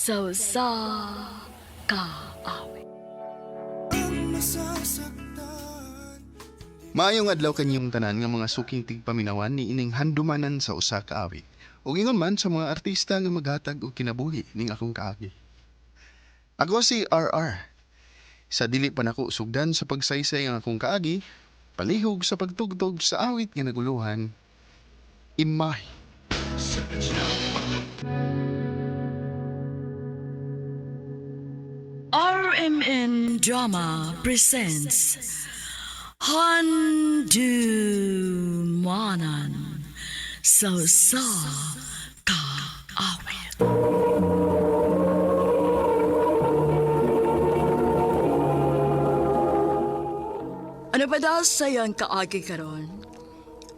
Sa usa ka awit. Maayong adlaw kanyong tanan nga mga suking tigpaminawan ni ining handumanan sa usa ka awit. Ug ingon man sa mga artista nga maghatag og kinabuhi ning akong kaagi. Ako si RR. Sa dili pa nako sugdan sa pagsaysay ang akong kaagi, palihog sa pagtugtog sa awit nga naguluhan, Imahe. RMN Drama presents Handumanan sa usa ka awit. Ano ba daw sayang kaagi karon?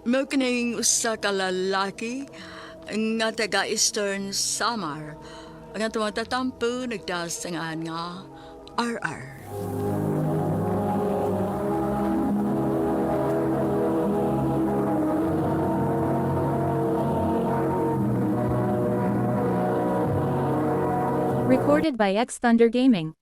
Mao kining usa ka lalaki nga taga Eastern Samar ang atong tatampo nagdasangan nga RR. Recorded by X Thunder Gaming.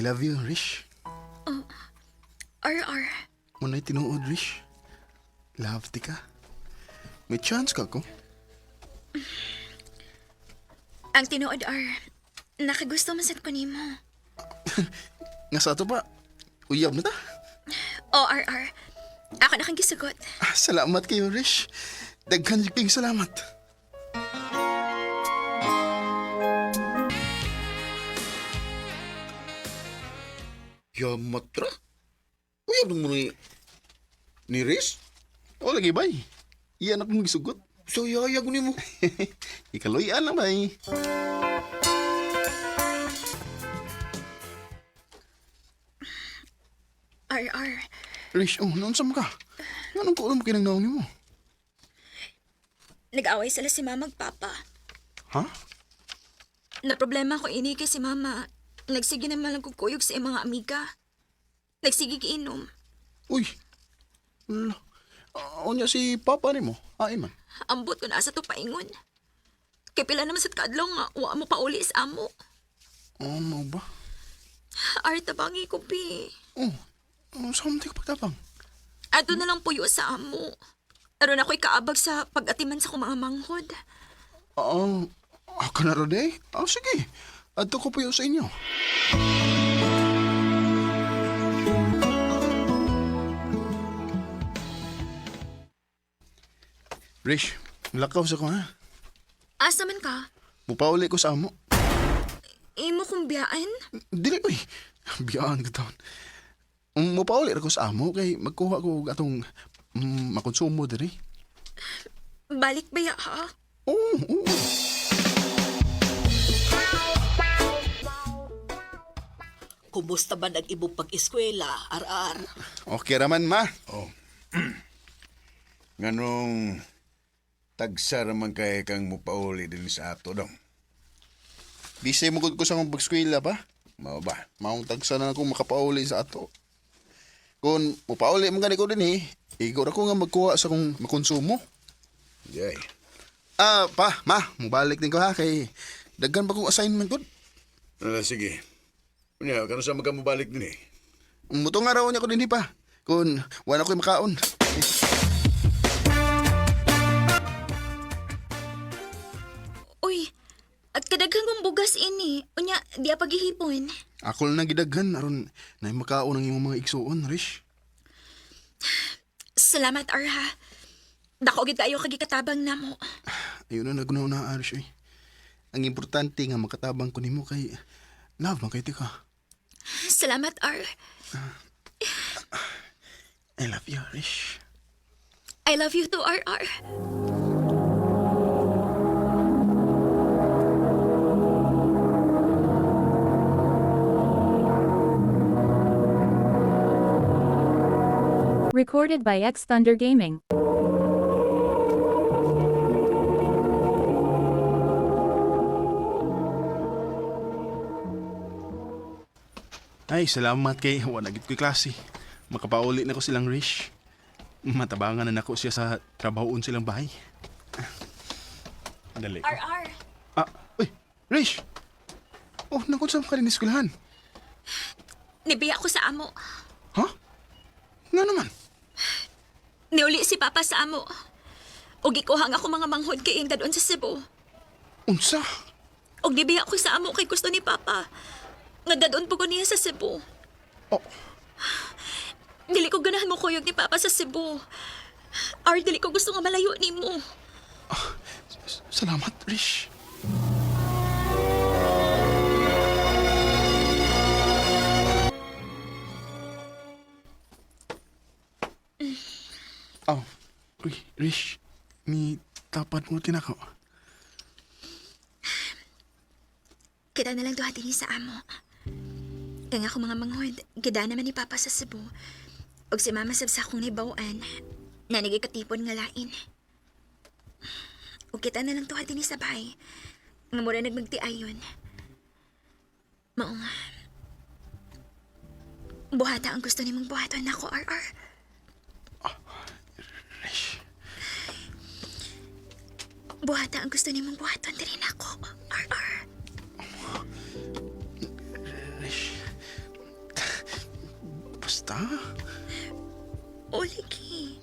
I love you, Rish. RR, Muna'y tinuod, Rish. Love ti ka. May chance ka ko. ang tinuod R, nakagusto man sad ko nimo. Nga sa ato pa, uyab na ta. O RR, ako na kang gisugot. Ah, salamat kayo, Rish. Daghan kayong salamat. Yamatra? Uyab nung mo ni Riz? O lagi bay. Iyan akong gisugot. So yayag ni mo. Ikaluyan lang bay. RR, Rish, oh, noon sa ka? Nga nung kuulam kinang naong nimo? nag-away sila si mama ag papa. Ha? Na problema ko ini kay si mama. Nagsige naman lang kukuyog sa iyang mga amiga. Nagsige giinom. Uy. Ala. Ah, unya si papa nimo. Ay man. Ambot ko na sa to paingon. Kay pila naman sa kaadlaw nga wa mo pauli sa amo. Oh, mao ba? R, tabangi ko pi. Oh, oh sa ka pagtabang? Ato na lang puyo sa amo. Aron ako'y kaabag sa pag-atiman sa kong mga manghod. Oo. Ako na rin eh. Oh, sige. Adto ko po yun sa inyo. Rish, lakaw sa ko ha. Asa man ka? Mupauli ko sa amo. Imo kong biyaan? Dili, uy. Biyaan ka taon. Mupauli ra ko sa amo kay magkuha ko og atong makonsumo diri. Balik ba ya ha? Oo, oo. Kumusta ba ang imong pag-eskwela, RR? Okay raman ma. Oh. Nganong tagsa raman kay kang mupauli din sa ato dong. Busy mo gud ko sa akong pag-eskwela pa. Mao ba? Maong tagsa na akong makapauli sa ato. Kung mupauli man gani ko din eh, igor ako nga magkuha sa kong makonsumo. Jay. Ah, pa, ma, mubalik din ko ha kay daghan pa kong assignment gud. Ala, sige. Unya, kano sa magka mobalik din eh. Mutong araw niya ko din eh, pa. Kung wala ko'y makaon. Uy, at kadaghan kong bugas ini. Unya, di pa gihipon. Ako lang nagidaghan aron na makaon ang imong mga igsuon, Rish. Salamat, Arha. Dako gid kayo kagikatabang namo. Ayun na nagunaw na, Rish. Eh. Ang importante nga makatabang ko nimo kay love man kay ti ka. Salamat, R. I love you, Rish. I love you too, RR. Recorded by X Thunder Gaming. Ay, salamat kay wala gid ko'y klase. Makapauli na ko silang Rish. Matabangan na nako siya sa trabahoon silang bahay. Dali. RR, Ah, uy, Rish! Oh, naku, saan ka rin eskwelahan? nibiya ko sa amo. Ha? Nga naman. Niuli si Papa sa amo. Og gikuha nga ako mga manghod kay iyang dadon sa Cebu. Unsa? Og nibiya ko sa amo kay gusto ni Papa. Nga dadon po ko niya sa Cebu. Oh, Dili ko ganahan mo kuyog ni Papa sa Cebu. Ar, dili ko gusto nga malayo nimo. salamat, Rish. Oh, uy, Rish, ni tapat mo tinako. Kita na lang duha dinhi sa amo. Kaya nga ako mga manghod, gida naman ni Papa sa Cebu. Og si Mama sab sa akong nibawaan, nanigay katipon nga lain. Og kita na lang duha dinhi sa bahay. Nga mura nagmagtiayon. Mao nga. Buhata ang gusto nimong buhaton nako, RR. Rish, Buhata ang gusto nimong buhaton diri nako, RR. Rish. Basta. O lagi.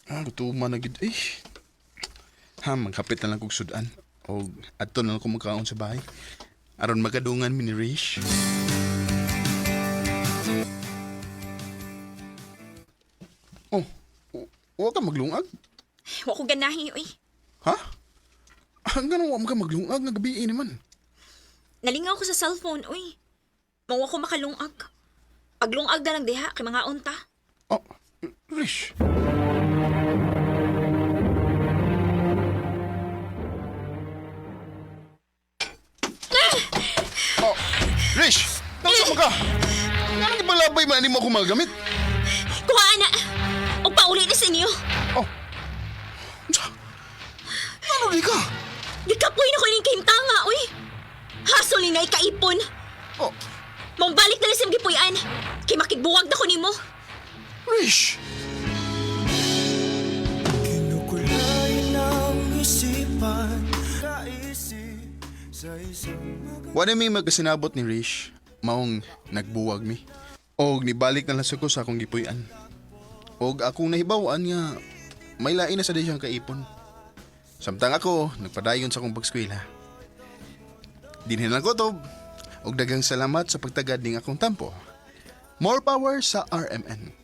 Ah, gutuman na gid eh. Ha, maghapit na lang kog sudan. O adto na lang ko magkaon sa bahay. Aron magadungan mi ni Rish. Oh, wa ka maglungag? Wa ko ganahi oy. Ha? Hanggang wa ka maglungag nga gabi eh naman. Nalingaw ko sa cellphone, uy. Mawa ko makalungag. Paglungag na lang diha, kay mga unta. Oh, Rish. Oh, Rish! Nasa mo ka? Nga nang ibalabay man mo ako magamit? Kuha na! O pauli na sa inyo. Oh. Unsa? Ano di ka? Gikapoy na ko ining kahimtanga, uy. Hasol ni na ikaipon. Oh, Mambalik na lang sa gipuy-an. Kay makigbuwag na ko nimo. Rish! Kinukulay ng isipan Kaisip sa isang Wala mi magkasinabot ni Rish. Maong nagbuwag mi. Og nibalik na lang sa ko sa akong gipuy-an. Og akong nahibaw-an nga may lain na sa di siyang kaipon. Samtang ako, nagpadayon sa akong pagskwela. Dinhin lang ko to. Og daghang salamat sa pagtagad ning akong tampo. More power sa RMN.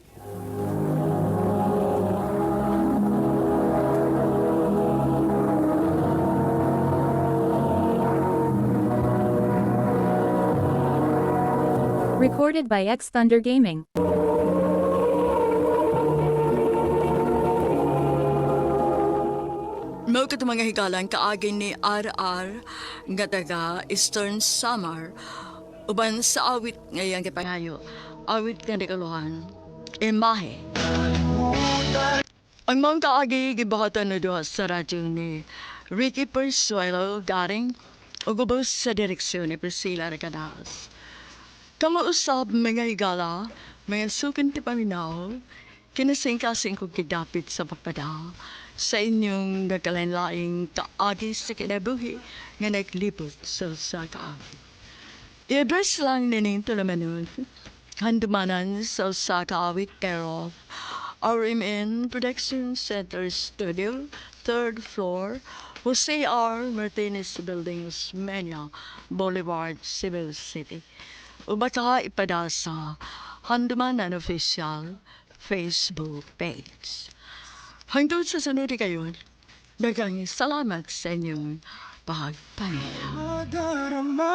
Recorded by X Thunder Gaming. Mao kato mga higalan kaagi ni RR nga taga Eastern Samar uban sa awit nga iyang gipangayo. Awit nga nikaluhan. Imahe. Ang mga kaagi gibuhatan na duha sa radyo ni Ricky Persuelo Garing ug ubos sa direksyon ni Priscilla Recanas. Kamausap mga higala, mga sukin ti paminaw, kinasingkasing kong kidapit sa pagpada sa inyong nagkalain-laing kaagi sa kinabuhi nga naglibot sa usa ka awit. I-address lang nining tulamanon, handumanan sa usa ka awit care of RMN Production Center Studio, third floor, Jose R. Martinez Building, Osmeña Boulevard, Cebu City. O baka ipada sa Handumanan Official Facebook page. Hanggang sa sunod kayon, daghang salamat sa inyong pagpaminaw. Madarama.